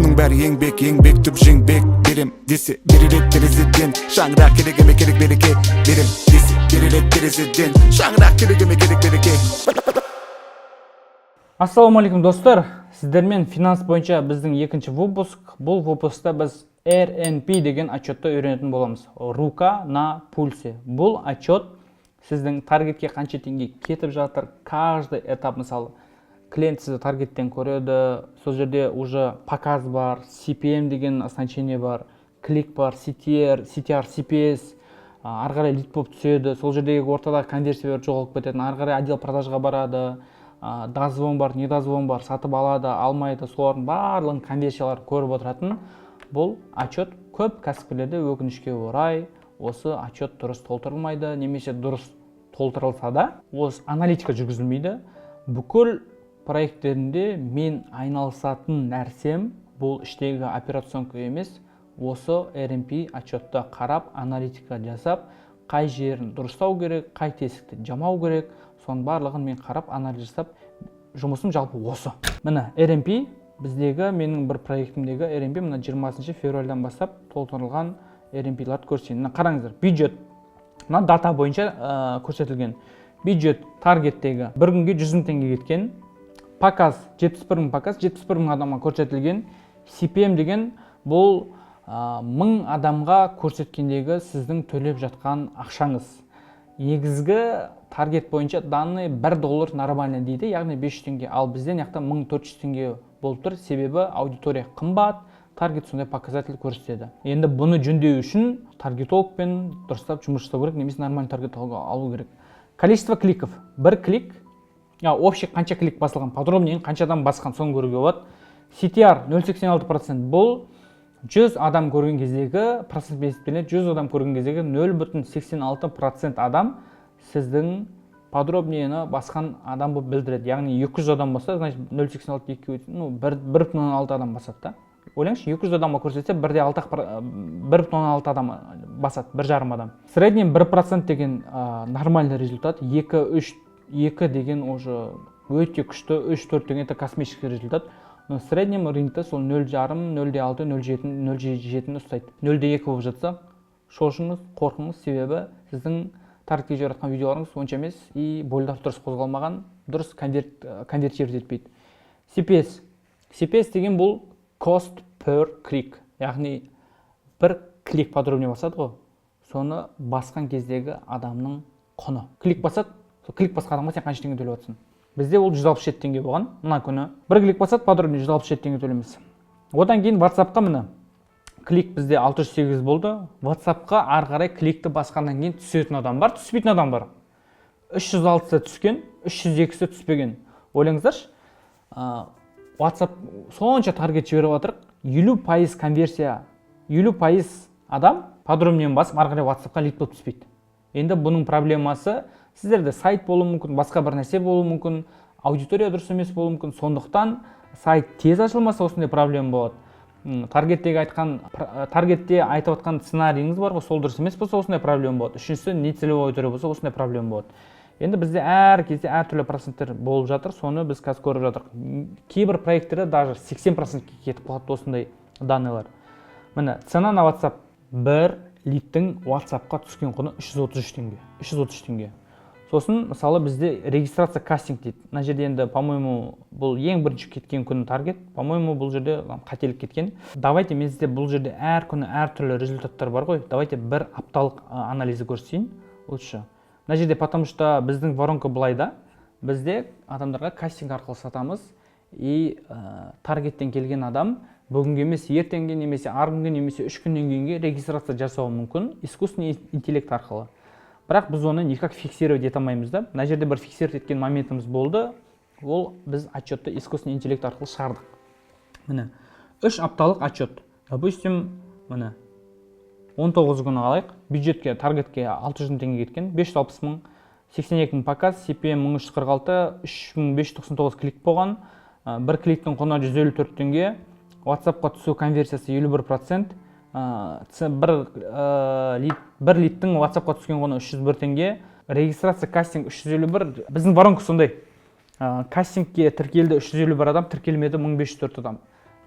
Бұның бәрі еңбек, еңбек түп жеңбек. Берем десе, беріледі терезеден. Шаңырақ керегіме керек береке. Берем десе, беріледі терезеден. Шаңырақ керегіме керек береке. Ассалаумағалейкум, достар! Сіздермен финанс бойынша біздің екінші выпуск. Бұл выпускта біз РНП деген отчетты үйренетін боламыз. Рука на пульсе. Бұл отчет сіздің таргетке қанша теңге кетіп жатыр, каждый этап. Мысалы, клиент сізді таргеттен көреді, сол жерде уже показ бар, CPM деген значение бар, клик бар, CTR, CTR, CPS, ары қарай лид болып түседі. Сол жердегі ортадағы конверсиялар жоғалып кететін, ары қарай отдел продажға барады, дозвон бар, недозвон бар, сатып алады, алмайды, солардың барлығын, конверсияларын көріп отыратын бұл отчет. Көп кәсіпкерлерде, өкінішке орай, осы отчет дұрыс толтырылмайды немесе дұрыс толтырылса да, осы аналитика жүргізілмейді. Бүкіл проекттерінде мен айналысатын нәрсем бұл іштегі операционка емес, осы РНП отчетта қарап, аналитика жасап, қай жерін дұрыстау керек, қай тесікті жамау керек, соның барлығын мен қарап, анализ жасап, жұмысым жалпы осы. Міне, РНП біздегі, менің бір проектімдегі РНП. Мына 20 февральдан бастап толтырылған РНП-ларды көрсетейін. Мына қараңыздар, бюджет мына дата бойынша көрсетілген. Бюджет таргеттегі бір күнге 100 мың теңге кеткен, показ 71 мың, показ 71 мың адамға көрсетілген. CPM деген бұл 1000 адамға көрсеткендегі сіздің төлеп жатқан ақшаңыз. Негізгі таргет бойынша данный 1 доллар нормально дейді, яғни 500 теңге. Ал бізде мына жақта 1400 теңге болып тұр, себебі аудитория қымбат, таргет сондай показатель көрсетеді. Енді бұны жөндеу үшін таргетологпен дұрыстап жұмыс жасау керек немесе нормальный таргетолог алу керек. Количество кликов, бір клик, общий қанша клик басылған, подробнее қанша адам басқан, соны көруге болады. CTR 0,86%, бұл 100 адам көрген кездегі процентпен есептелінеді. 100 адам көрген кездегі 0,86% адам сіздің подробнее басқан адам болып білдіреді. Яғни 200 адам болса, значит, 0,86 екіге, ну, 1,6 адам басады да. Ойлаңызшы, 200 адамға көрсетсе, 1,6, 1,6 адам басады, 1,5 адам. В среднем 1% деген нормальный результат, 2, 3, 2 деген уже өте күшті, 3, 4 деген это космический результат. Но в среднем рынокта сол 0,5, 0,6, 0,7, 0,7-ні ұстайды. 0,2 болып жатса, шошыңыз, қорқыңыз, себебі сіздің таргетке жіберіп жатқан видеоларыңыз онша емес и больдар дұрыс қозғалмаған, дұрыс конвертировать етпейді. CPS. CPS деген бұл cost per click, яғни бір клик подробнее басады ғой, соны басқан кездегі адамның құны. Клик басады, сол клик басқан адамға сен қанша теңге төлеп жатрсың? Бізде ол 167 теңге болған мына күні. Бір клик басады подробнее, 167 теңге төлейміз. Одан кейін WhatsAppқа, міне, клик бізде 608 болды. WhatsAppқа ары қарай кликті басқаннан кейін түсетін адам бар, түспейтін адам бар. 306-сы түскен, 302-сі түспеген. Ойлаңыздаршы, WhatsApp сонша таргет жіберіп жатырық, 50% конверсия, 50% адам подробнее басып, ары қарай WhatsAppқа лид болып түспейді. Енді бұның проблемасы сіздерде сайт болуы мүмкін, басқа бір нәрсе болуы мүмкін, аудитория дұрыс емес болуы мүмкін. Сондықтан сайт тез ашылмаса, осындай проблема болады. Таргеттегі айтқан, таргетте айтып жатқан сценарийіңіз бар ғой, сол дұрыс емес болса, осындай проблема болады. Үшіншісі, нецелевой аудитория болса, осындай проблема болады. Енді бізде әр кезде әртүрлі проценттер болып жатыр, соны біз қазір көріп жатырмық. Кейбір проекттерде даже 80%-ке кетіп қалады осындай данныйлар. Міне, цена на WhatsApp, бір лидтің WhatsAppқа түскен құны 333 теңге, 333 теңге. Сосын, мысалы, бізде регистрация кастинг дейді. Мына жерде енді, по моему, бұл ең бірінші кеткен күні таргет, по моему, бұл жерде қателік кеткен. Давайте мен сізде, бұл жерде әр күні әртүрлі результаттар бар ғой, давайте бір апталық анализді көрсетейін лучше мына жерде, потому что біздің воронка былай да: бізде адамдарға кастинг арқылы сатамыз и таргеттен келген адам бүгінгі емес, ертеңге немесе арғы күнге немесе 3 күннен кейінге регистрация жасауы мүмкін искусственный интеллект арқылы. Бірақ біз оны никак фиксировать ете алмаймыз да. Мына жерде бір фиксировать еткен моментіміз болды, ол біз отчетты искусственный интеллект арқылы шығардық. Міне, 3 апталық отчет. Допустим, міне, 19 күні алайық. Бюджетке, таргетке 600 мың теңге кеткен, 560 мың, 82 мың показ, CPM 1346, 3599 клик болған. Бір кликтің құны 154 теңге, WhatsAppқа түсу конверсиясы 51%, бір лидтің WhatsAppқа түскен құны 301 теңге, регистрация кастинг 351. Біздің воронка сондай. Кастингке тіркелді 351 адам, тіркелмеді 1504 адам.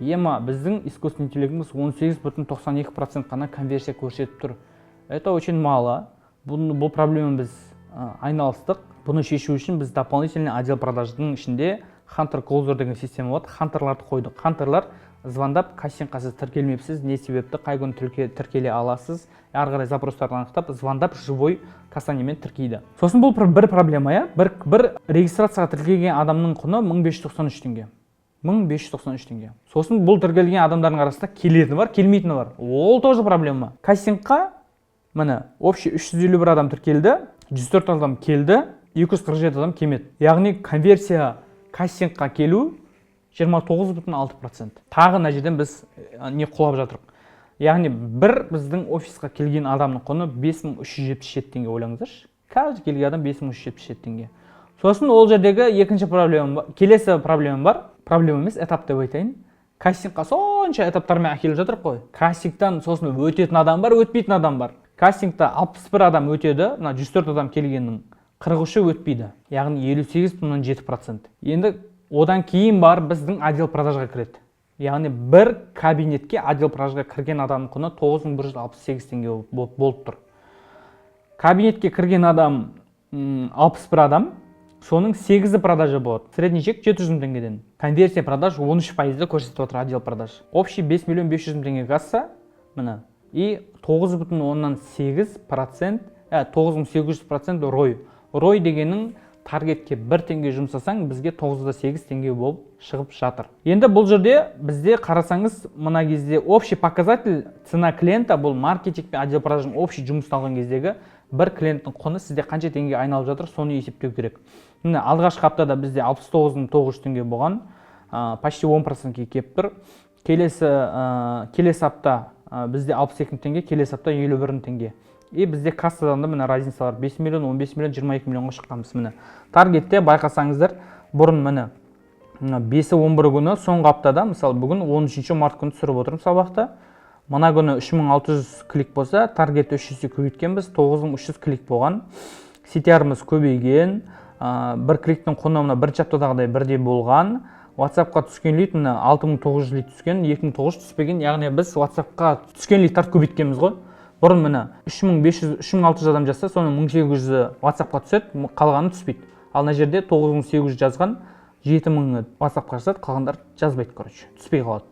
Ема, біздің искусственный интеллектіміз 18,92% қана конверсия көрсетіп тұр. Это очень мало. Бұл проблеманы біз айналыстық. Бұны шешу үшін біз дополнительный отдел продаждың ішінде Hunter Closer деген система болады, хантерларды қойдық. Хантерлар звондап, кастингқа сіз тіркелмепсіз, не себепті, қай күні тіркеле аласыз, ары қарай запростарды анықтап, звондап, живой касаниемен тіркейді. Сосын бұл бір проблема, иә. Бір регистрацияға тіркелген адамның құны 1593 теңге, 1593 теңге. Сосын бұл тіркелген адамдардың арасында келетіні бар, келмейтіні бар, ол тоже проблема. Кастингқа, міне, общий 351 адам тіркелді, 104 адам келді, 247 адам келмеді. Яғни конверсия кастингқа келу 29,6%. Тағы мына жерден біз не құлап жатырмық. Яғни бір біздің офисқа келген адамның құны 5377 теңге. Ойлаңыздаршы, каждый келген адам 5377 теңге. Сосын ол жердегі екінші проблема келесі проблема бар, проблема емес, этап деп айтайын. Кастингқа сонша этаптармен әкеліп жатырмық қой. Кастингтан сосын өтетін адам бар, өтпейтін адам бар. Кастингта 61 адам өтеді, мына 104 адам келгеннің 43-і өтпейді, яғни 58,7%. Енді одан кейін барып біздің отдел продажға кіреді. Яғни бір кабинетке, отдел продажға кірген адамның құны 9168 теңге болып тұр. Кабинетке кірген адам 61 адам, соның 8-і продажа болады. Средний чек 700 мың теңгеден. Конверсия продаж 13 пайызды көрсетіп отыр отдел продаж. Общий 5 миллион 500 мың теңге касса, міне, и 9,8%, 9800% ROI. ROI дегенің таргетке 1 теңге жұмсасаң, бізге 9,8 теңге болып шығып жатыр. Енді бұл жерде бізде, қарасаңыз, мына кезде общий показатель цена клиента, бұл маркетинг пен отдел продажның общий жұмысын алған кездегі бір клиенттің құны сізде қанша теңге айналып жатыр, соны есептеу керек. Міне, алғашқы аптада бізде 69 900 теңге болған, почти 10%-ке келіп тұр. Келесі апта бізде 62 мың теңге, келесі апта 51 мың теңге. И бізде кассадан да, міне, разницалар 5 миллион, 15 миллион, 22 миллионға шыққанбыз. Міне, таргетте байқасаңыздар, бұрын, міне, мына 5-і 11 күні, соңғы аптада, мысалы, бүгін 13 март күні түсіріп отырмын сабақты, мына күні 3600 клик болса, таргетті 3 есе көбейткенбіз, 9300 клик болған. CTR-ымыз көбейген, бір кликтің құны мына бірінші аптадағыдай бірдей болған. WhatsAppқа түскен лид, міне, 6900 лид түскен, 2900 түспеген. Яғни біз WhatsAppқа түскен лидтарды көбейткенбіз ғой. Бұрын, міне, 3500, 3600 адам жазса, соның 1800-і WhatsAppқа түседі, қалғаны түспейді. Ал мына жерде 9800 жазған, 7000-ы WhatsAppқа жазады, қалғандары жазбайды, короче, түспей қалады,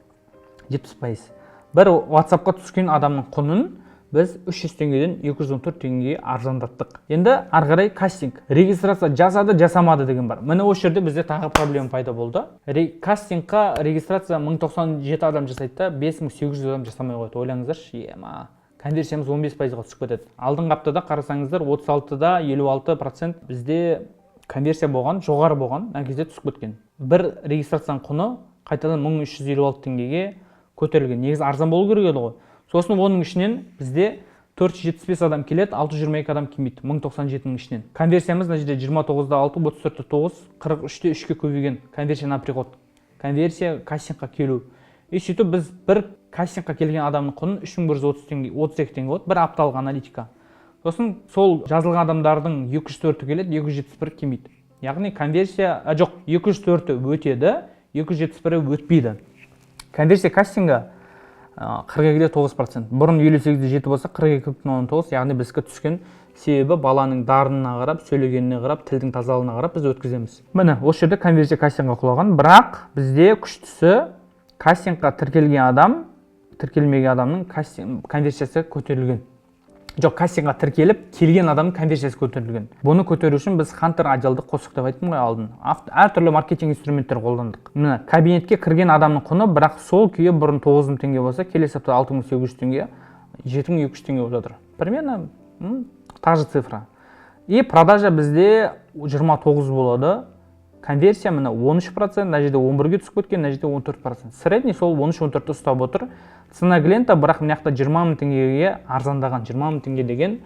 70%. Бір WhatsAppқа түскен адамның құнын біз 300 теңгеден 214 теңгеге арзандаттық. Енді ары қарай кастинг регистрация жасады, жасамады деген бар. Міне, осы жерде бізде тағы проблема пайда болды. Кастингқа регистрация 1097 адам жасайды да, 5800 адам жасамай қояды. Ойлаңыздаршы, ема, конверсиямыз 15 пайызға түсіп кетеді. Алдыңғы аптада қарасаңыздар, 36-да 56% бізде конверсия болған, жоғары болған, мына кезде түсіп кеткен. Бір регистрацияның құны қайтадан 1356 теңгеге көтерілген. Негізі арзан болу керек еді ғой. Сосын оның ішінен бізде 475 адам келеді, 622 адам келмейді 1097-нің ішінен. Конверсиямыз мына жерде 29-да 6, 34-те 9, 43-те 3-ке көбейген конверсия на приход, конверсия кастингқа келу. И сөйтіп біз бір кастингқа келген адамның құнын 3130 теңге, 32 теңге болады, бір апталық аналитика. Сосын сол жазылған адамдардың 204-і келеді, 271 келмейді. Яғни конверсия, а, жоқ, 204-і өтеді, 271-і өтпейді. Конверсия кастинга 42,9%. Бұрын 58,7 болса, 42,9. Яғни біздікі түскен. Себебі баланың дарынына қарап, сөйлегеніне қарап, тілдің тазалығына қарап біз өткіземіз. Міне, осы жерде конверсия кастингқа құлаған. Бірақ бізде күштісі кастингқа тіркелген адам, тіркелмеген адамның кастинг конверсиясы көтерілген жоқ, кастингқа тіркеліп келген адамның конверсиясы көтерілген. Бұны көтеру үшін біз хантер отделді қостық деп айттым ғой алдын. Әртүрлі маркетинг инструменттер қолдандық. Міне, кабинетке кірген адамның құны, бірақ сол күйі бұрын 9000 теңге болса, келесі апта 6800 теңге, 7200 теңге болып жатыр, примерно та же цифра. И продажа бізде 29 болады. Конверсия, міне, 13%, мына жерде 11-ге түсіп кеткен, мына жерде 14%. Средний сол 13-14-ті ұстап отыр. Цена клиента, бірақ мына жақта 20 мың теңгеге арзандаған. 20 мың теңге деген,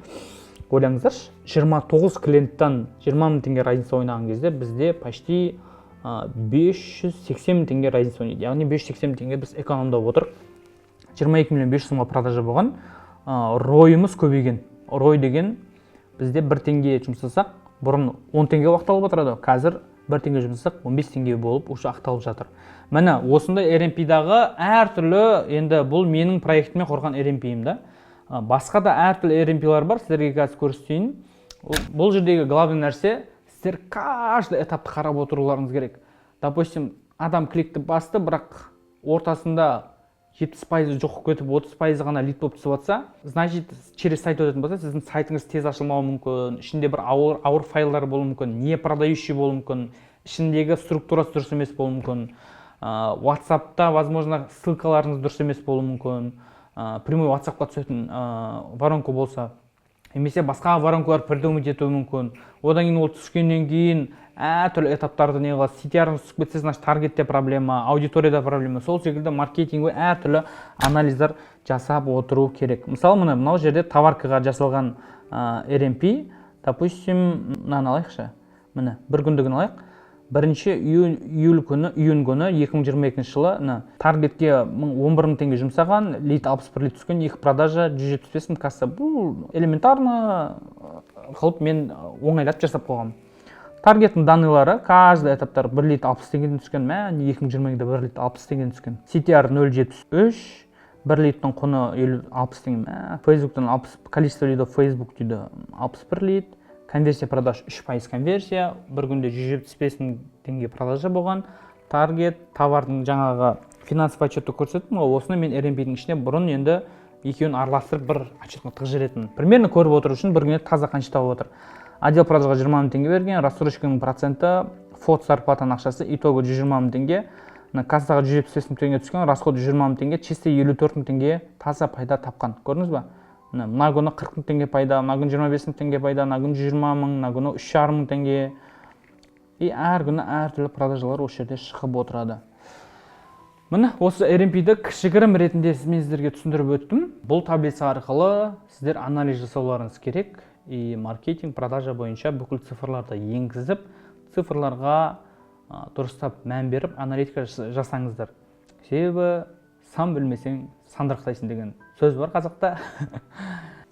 ойлаңыздаршы, 29 клиенттан 20 мың теңге разница ойнаған кезде бізде почти 580 мың теңге разница ойнайды. Яғни 580 мың теңге біз экономдап отырық. 22 миллион 500 мыңға продажа болған. ROI-ымыз көбейген. ROI деген бізде 1 теңге жұмсасақ, бұрын 10 теңге уақыт алып отырады, қазір 1 теңге жұмсасақ, 15 теңге болып уже ақталып жатыр. Міне, осындай РНП-дағы әртүрлі. Енді бұл менің проектіме құрған РНП-ім да. Басқа да әртүрлі РНП-лар бар, сіздерге қазір көрсетейін. Бұл жердегі главный нәрсе: сіздер каждый этапты қарап отыруларыңыз керек. Допустим, адам кликті басты, бірақ ортасында 70%-ы жоқ болып кетіп, 30%-ы ғана лид болып түсіп жатса, значит, через сайт өтетін болса, сіздің сайтыңыз тез ашылмауы мүмкін, ішінде бір ауыр, ауыр файлдар болуы мүмкін, не продающий болуы мүмкін, ішіндегі структурасы дұрыс емес болуы мүмкін, WhatsAppта, возможно, ссылкаларыңыз дұрыс емес болуы мүмкін, прямой WhatsAppқа түсетін воронка болса немесе басқа воронкалар придумать етуі мүмкін. Одан кейін ол түскеннен кейін әртүрлі этаптарды не қылады. CTR түсіп кетсе, значит, таргетте проблема, аудиторияда проблема. Сол секілді маркетинг, әртүрлі анализдер жасап отыру керек. Мысалы, міне, мынау жерде товаркаға жасалған РНП. Допустим, мынаны алайықшы, міне, бір күндігін алайық. Бірінші июнь, июль күні, июнь күні 2022 жылы. Мына таргетке 11 мың теңге жұмсаған, лид 61 лид түскен, екі продажа, 175 мың касса. Бұл элементарно қылып мен оңайлатып жасап қойғанмын. Таргеттің данныйлары, каждый этаптар: бір лид 60 теңгеден түскен. Мә, 2022-де бір лид 60 теңгеден түскен. CTR 0,73, бір лидтің құны 50, 60 теңге. Мә, Фейсбуктан 60, количество лидов Facebook дейді, 61 лид. Конверсия продаж 3% конверсия, бір күнде 175 мың теңге продажа болған. Таргет товардың жаңағы финансовый отчетты көрсеттім ғой, осыны мен РНП-дің ішіне бұрын енді екеуін араластырып, бір отчетқа тығып жіберетінмін, примерно көріп отыру үшін, бір күнде таза қанша тауып отыр. Отдел продажға 20 мың теңге берген, рассрочканың проценті, фот зарплатаның ақшасы, итого 120 мың теңге. Мына кассаға 175 мың теңге түскен, расход 120 мың теңге, чистый 54 мың теңге таза пайда тапқан. Көрдіңіз ба? Мына мына күні 40 мың теңге пайда, мына күні 25 мың теңге пайда, мына күні 120 мың, мына күні 3,5 мың теңге. И әр күні әртүрлі продажалар осы жерде шығып отырады. Міне, осы РНП-ді кішігірім ретінде мен сіздерге түсіндіріп өттім. Бұл таблица арқылы сіздер анализ жасауларыңыз керек и маркетинг, продажа бойынша бүкіл цифрларды енгізіп, цифрларға дұрыстап мән беріп, аналитика жасаңыздар. Себебі сан білмесең, сандырақтайсың деген сөз бар қазақта.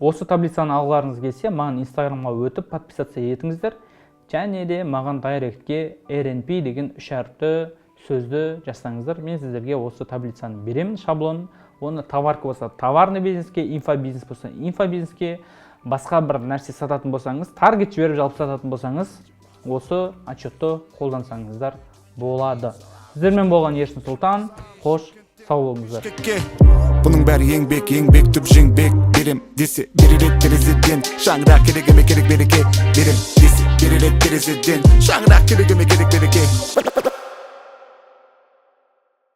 Осы таблицаны алғыларыңыз келсе, маған Инстаграмға өтіп, подписаться етіңіздер және де маған директке РНП деген үш әріпті сөзді жазсаңыздар, мен сіздерге осы таблицаны беремін, шаблон. Оны товарка болса, товарный бизнеске, инфобизнес болса, инфобизнеске, басқа бір нәрсе сататын болсаңыз, таргет жіберіп жалпы сататын болсаңыз, осы отчетты қолдансаңыздар болады. Сіздермен болған Ерсін Сұлтан. Қош, сау болыңыздар. Бішкекке. Бұның бәрі еңбек, еңбек түп жеңбек. Берем десе, беріледі терезеден. Шаңырақ керегіме керек береке. Берем десе, беріледі терезеден. Шаңырақ керегіме керек береке.